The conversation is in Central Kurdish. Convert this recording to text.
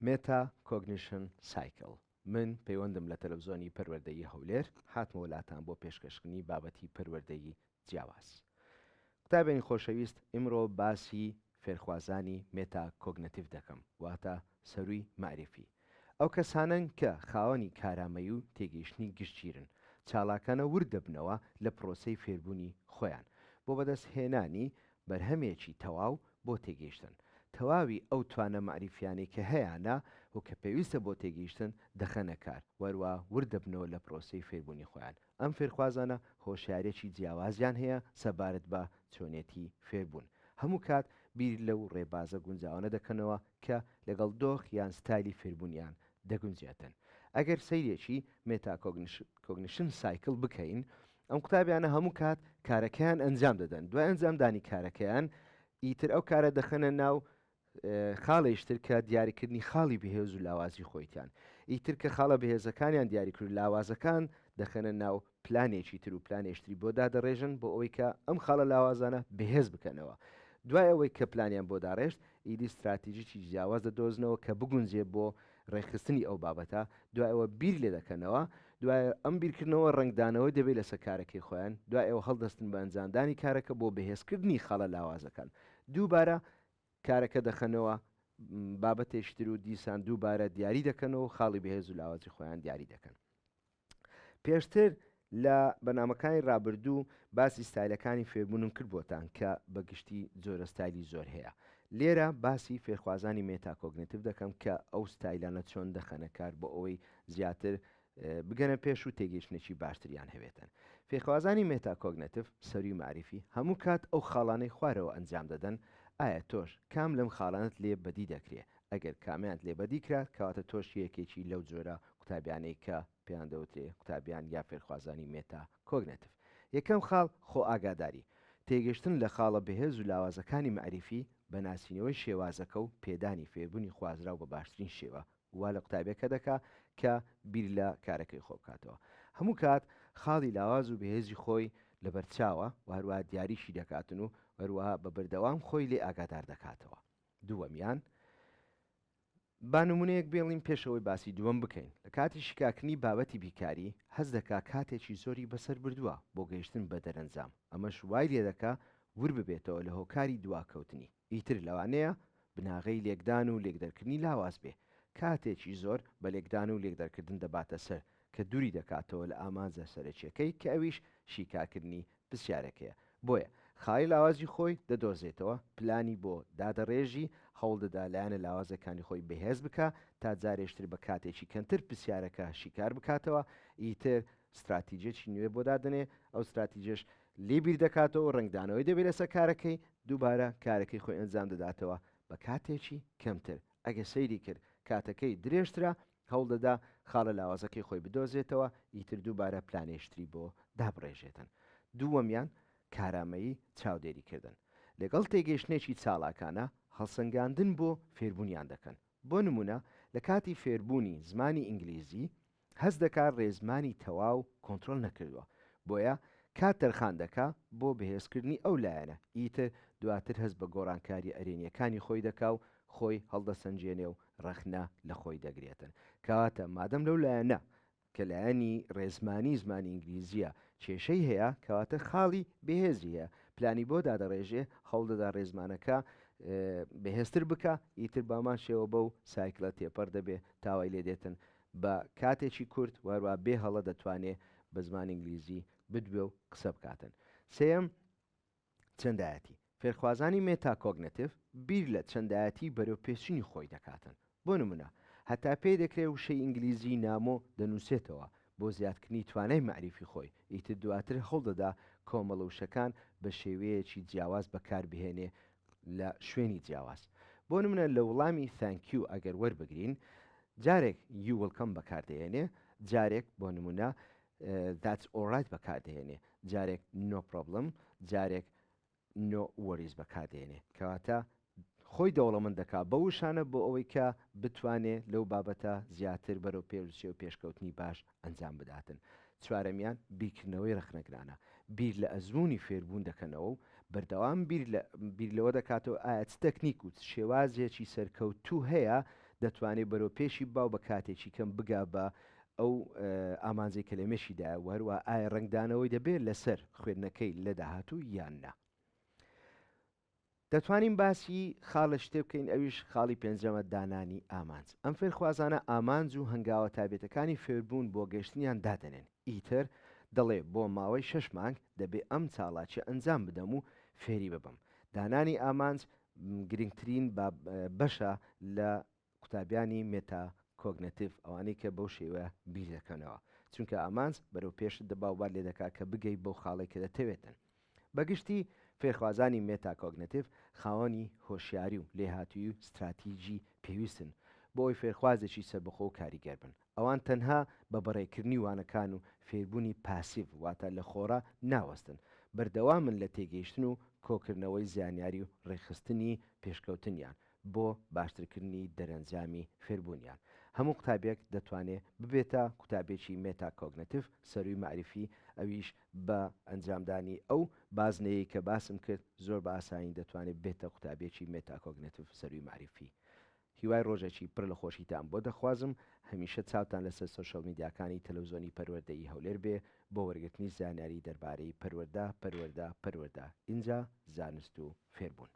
Metacognition Cycle، من پەیوەندم لە تەلەفزۆنی پەروەردەیی هەولێر، هاتمەوە لاتان بۆ پێشکەشکردنی بابەتی پەروەردەیی جیاواز. قوتابیانی خۆشەویست ئیمڕۆ باسی فێرخوازانی metacognitive دەکەم، واتە سەرووی مەعریفی. ئەو کەسانەن کە خاوەنی کارامەیی و تێگەیشتنی گشتگیرن، چالاکانە ورد دەبنەوە لە پرۆسەی فێربوونی خۆیان، بۆ بەدەستهێنانی بەرهەمێکی تەواو بۆ تێگەیشتن. تەواوی ئەو توانا مەعریفیانەی کە هەیانە و کە پێویستە بۆ تێگەیشتن دەخەنە کار، وەروا ورد دەبنەوە لە پرۆسەی فێربوونی خۆیان. ئەم فێرخوازانە هۆشیارییەکی جیاوازیان هەیە سەبارەت بە چۆنێتی فێربوون. هەموو کات بیر لەو ڕێبازە گونجاوانە دەکەنەوە کە لەگەڵ دۆخ یان ستایلی فێربوونیان دەگونجێتن. ئەگەر سەیرێکی metacognition cycle بکەین، ئەم قوتابیانە هەموو کات کارەکەیان ئەنجام دەدەن، دوای ئەنجامدانی کارەکەیان ئیتر ئەو کارە دەخەنە ناو خاڵێکی تر کە دیاریکردنی خاڵی بەهێز و لاوازی خۆیتیان. ئیتر کە خاڵە بەهێزەکانیان دیاریکرد لاوازەکان دەخەنە ناو پلانێکی تر و پلانێکی تری بۆ دادەڕێژن بۆ ئەوەی کە ئەم خاڵە لاوازانە بەهێز بکەنەوە. دوای ئەوەی کە پلانیان بۆ داڕێشت ئیدی ستراتیژیی جیاواز دەدۆزنەوە کە بگونجێ بۆ ڕێکخستنی ئەو بابەتە، دوای ئەوە بیر لێ دەکەنەوە، دوای ئەم بیرکردنەوە ڕەنگدانەوەی دەبێت لەسەر کارەکەی خۆیان، دوای ئەوە هەڵدەستن بە ئەنجامدانی کارەکە بۆ بەهێزکردنی خاڵە لاوازەکان. دووبارە کارەکە دەخەنەوە بابەتێکی تر و دیسان دووبارە دیاری دەکەنەوە و خاڵی بەهێز و لاوازی خۆیان دیاری دەکەن. پێشتر لە بەرنامەکانی ڕابردوو باسی ستایلەکانی فێربوونم کرد بۆتان کە بە گشتی جۆرە ستایلی زۆر هەیە. لێرە باسی فێرخوازانی metacognitive دەکەم کە ئەو ستایلانە چۆن دەخەنە کار بۆ ئەوەی زیاتر بگەنە پێش و تێگەیشتنێکی باشتریان هەبێتن. فێرخوازانی metacognitive سەرووی مەعریفی هەموو کات ئەو خاڵانەی خوارەوە ئەنجام دەدەن، ئایا تۆش کام لەم خاڵانەت لێ بەدی دەکرێ؟ ئەگەر کامیانت لێ بەدی کرا کەواتە تۆش یەکێکی لەو جۆرە قوتابیانەی کە پێیان دەوترێ قوتابیان یا فێرخوازانی metacognitive. یەکەم خاڵ، خۆئاگاداری. تێگەشتن لە خاڵە بەهێز و لاوازەکانی مەعریفی بە ناسینەوەی شێوازەکە و پێدانی فێربوونی خوازراو بە باشترین شێوە وا لە قوتابیەکە دەکا کە بیر لە کارەکەی خۆ بکاتەوە. هەموو کات خاڵی لاواز و بەهێزی خۆی لەبەرچاوە و هەروەها دیاریشی دەکاتن و هەروەها بە بەردەوام خۆی لێ ئاگادار دەکاتەوە. دووەمیان، با نموونەیەک بێڵین پێش ئەوەی باسی دووەم بکەین. لە کاتی شیکارکردنی بابەتی بیرکاری، هەست دەکا کاتێکی زۆری بەسەر بردووە بۆ گەیشتن بە دەرەنجام، ئەمەش وای لێدەکا ورد ببێتەوە لە هۆکاری دواکەوتنی. ئیتر لەوانەیە بناغەی لێکدان و لێکدەرکردنی لاواز بێ، کاتێکی زۆر بە لێکدان و لێکدەرکردن دەباتە سەر کە دووری دەکاتەوە لە ئامانجە سەرەکیەکەی کە ئەویش شیکارکردنی پرسیارەکەیە. بۆیە خاڵی لاوازی خۆی دەدۆزێتەوە، پلانی بۆ دادەڕێژی، هەوڵدەدا لایەنە لاوازەکانی خۆی بەهێز بکا تا جارێشتر بە کاتێکی کەمتر پرسیارەکە شیکار بکاتەوە، ئیتر ستراتیجێکی نوێ بۆ دادەنێ، ئەو ستراتیجەش لێی بیر دەکاتەوە و ڕەنگدانەوەی دەبێت لەسەر کارەکەی، دووبارە کارەکەی خۆی ئەنجام دەداتەوە بە کاتێکی کەمتر، ئەگەر سەیری کرد کاتەکەی درێژترە، هەوڵدەدا خاڵە لاوازەکەی خۆی بدۆزێتەوە، ئیتر دووبارە پلانێشتری بۆ دابڕێژێتن. دووەمیان، کارامەیی چاودێریکردن. لەگەڵ تێگەیشتنێکی چاڵاکانە هەڵسەنگاندن بۆ فێربوونیان دەکەن. بۆ نموونە لە کاتی فێربوونی زمانی ئینگلیزی هەست دەکا ڕێزمانی تەواو کۆنترۆل نەکردووە، بۆیە کات تەرخان دەکا بۆ بەهێزکردنی ئەو لایەنە، ئیتر دواتر هەست بە گۆڕانکارییە ئەرێنییەکانی خۆی دەکا و خۆی هەڵدەسەنگێنێ و ڕەخنە لە خۆی دەگرێتن. کەواتە مادەم لەو لایەنە کە لایەنی ڕێزمانی زمانی ئینگلیزییە کێشەی هەیە، کەواتە خاڵی بەهێزی هەیە، پلانی بۆ دادەڕێژێ، هەوڵدەدا ڕێزمانەکە بەهێزتر بکا، ئیتر بەهەمان شێوە بەو cycle ە تێپەڕ دەبێ تا وای لێ دێتن بە کاتێکی کورت و هەروەها بێ هەڵە دەتوانێ بە زمانی ئینگلیزی بدوێ و قسە بکاتن. سێیەم، چەندایەتی. فێرخوازانی metacognitive بیر لە چەندایەتی بەرەوپێشچونی خۆی دەکاتن. بۆ نمونە، هەتا پێی دەکرێ وشەی ئینگلیزی نامۆ دەنووسێتەوە بۆ زیادکردنی توانای مەعریفی خۆی، ئیتر دواتر هەوڵدەدا کۆمەڵە وشەکان بە شێوەیەکی جیاواز بەکاربهێنێ لە شوێنی جیاواز. بۆ نمونە لە وڵامی thank you ئەگەر وەربگرین، جارێک you welcome بەکاردەهێنێ، جارێک بۆ نمونە that's alright بەکاردەهێنێ، جارێک no problem، جارێک no worries بەکاردێنێ. کەواتە خۆی دەوڵەمەند دەکا بەو وشانە بۆ ئەوەی کە بتوانێ لەو بابەتە زیاتر بەرەو پێش بچێ و پێشکەوتنی باش ئەنجام بداتن. چوارەمیان بیرکردنەوەی ڕەخنەگرانە. بیر لە ئەزموونی فێربوون دەکەنەوە و بەردەوام بیر لە بیر لەوە دەکاتەوە ئایا چ تەکنیک و چ شێوازێکی سەرکەوتوو هەیە. دەتوانێ بەرەو پێشی ببا و بە کاتێکی کەم بگا بە ئەو ئامانجەی کە لە مێشکیدایە و هەروەها ئایا ڕەنگدانەوەی دەبێت لەسەر خوێندنەکەی لە داهاتوو یان نا. دەتوانین باسی خاڵە شتێ بکەین ئەویش خاڵی پێنجەمە دانانی ئامانج. ئەم فێرخوازانە ئامانج و هەنگاوە تایبەتەکانی فێربوون بۆ گەیشتنیان دادەنێن. ئیتر دەڵێ بۆ ماوەی شەش مانگ دەبێ ئەم چاڵاکیە ئەنجام بدەم و فێری ببم. دانانی ئامانج گرنگترین بەشە لە قوتابیانی metacognitive، ئەوانەی کە بەو شێوەیە بیر دەکەنەوە. چونکە ئامانج بەرەو پێشت دەبا و وات لێدەکا کە بگەی بەو خاڵەی کە دەتەوێتن. بە گشتی فێرخوازانی metacognitive خاوەنی هۆشیاری و لێهاتوویی و ستراتیجی پێویستن بۆ ئەوەی فێرخوازێکی سەربەخۆ و کاریگەر بن. ئەوان تەنها بە بەڕێکردنی وانەکان و فێربوونی passive واتە لە خۆڕا ناوەستن، بەردەوامن لە تێگەیشتن و کۆکردنەوەی زانیاری و ڕێکخستنی پێشکەوتنیان بۆ باشترکردنی دەرەنجامی فێربوونیان. هەموو قوتابیەک دەتوانێ ببێتە قوتابیەکی metacognitive سەرووی مەعریفی ئەویش بە ئەنجامدانی ئەو بازنەیەی کە باسم کرد زۆر بە ئاسانی دەتوانێ ببێتە قوتابیەکی metacognitive سەرووی مەعریفی. هیوای ڕۆژێکی پڕ لە خۆشیتان بۆ دەخوازم، هەمیشە چاوتان لەسەر سۆشیال میدیاکانی تەلەوزۆنی پەروەردەیی هەولێر بێ بۆ وەرگرتنی زانیاری دەربارەی پەروەردە، پەروەردە، پەروەردە، ئینجا زانست و فێربوون.